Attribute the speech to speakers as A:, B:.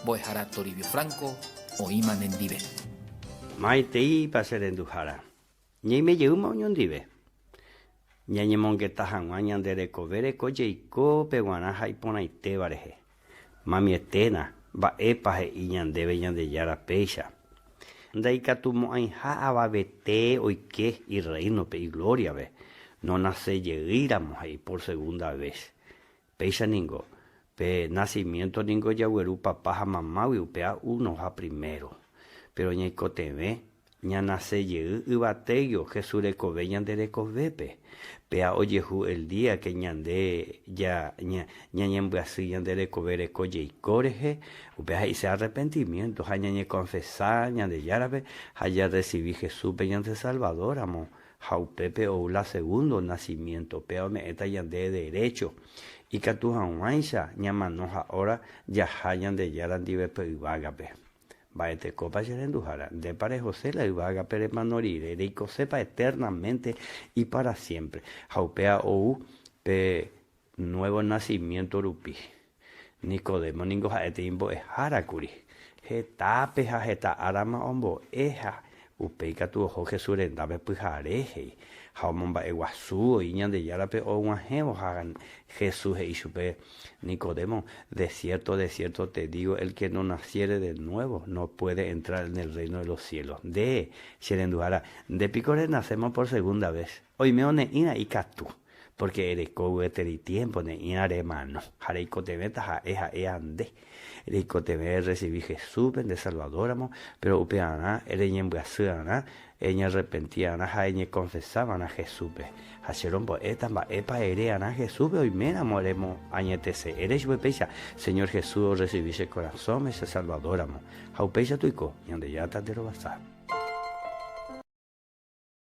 A: Mbo'ehára Toribio Franco oĩma nendive.
B: Maiteípa che renduhára. Ñaime jeýma oñondive. Ñañemongeta hag̃ua ñande rekove reko jeiko peguarã ha iporãitéva rehe. Mamieténa, mba'épa he'i ñandéve Ñandejára péicha? Ndaikatumo'ãiha avavete oike Irréinope, iglóriape, nonasejeýiramo he'i por segunda ves. Péicha ningo, pe nasimiénto ningo jagueru papa ha mamágui upéva uno ha primero. Péro ñaikotevẽ ñanase jey yvatéguio Jesús rekove ñande rekovépe. Péa ojehu el día que ñande ja ñañembyasy ñande rekove reko jeiko rehe, upéva he'ise arrepentimiento ha ñañekonfesa Ñandejárape ha jarresivi Jesúspe ñande Salvador ramo Ha upépe ou la segundo nacimiento, péva ome'ẽta ñande derécho ikatu hag̃uáicha ñamano ha óra jaha Ñandejára ndive pe yvágape. Mba'etekópa che renduhára? Ndépa rehose la yvágape remano rire, reikosépa eternamente y para siempre? Ha upéva ou pe nuevo nacimiento rupi. Nicodemo ningo ha'étei mbo'ehára kuri. Hetápe ha heta árama ombo'e ha upéi katu oho Jesús rendápe pyhare he'i. Ha omomba'eguasu voi Ñandejárape oguahẽvo ha Jesús he'i chupe, Nicodemo, de cierto, de cierto te digo, el que no naciere de nuevo no puede entrar en el reino de los cielos. Nde, che renduhára, nde piko renacéma por segunda vez? Oime one'ĩra ikatu. Pórke ereko gueteri tiémpo ne'ĩra remano, ha reikotevẽta ha'e ha'éva nde. Reikotevẽ erresivi Jesúspe nde Salvadóramo, péro upearã reñembyasy'arã, eñarrepenti'arã ha eñekonfesava'erã Jesúspe. Ha che rombo'éta mba'épa ere'arã Jesúspe oiméramo remoañetese. Ere chupe péicha, Señor Jesús orresivi che korasõme che Salvadóramo. Ha upéicha toiko, Ñandejára tanderovasa.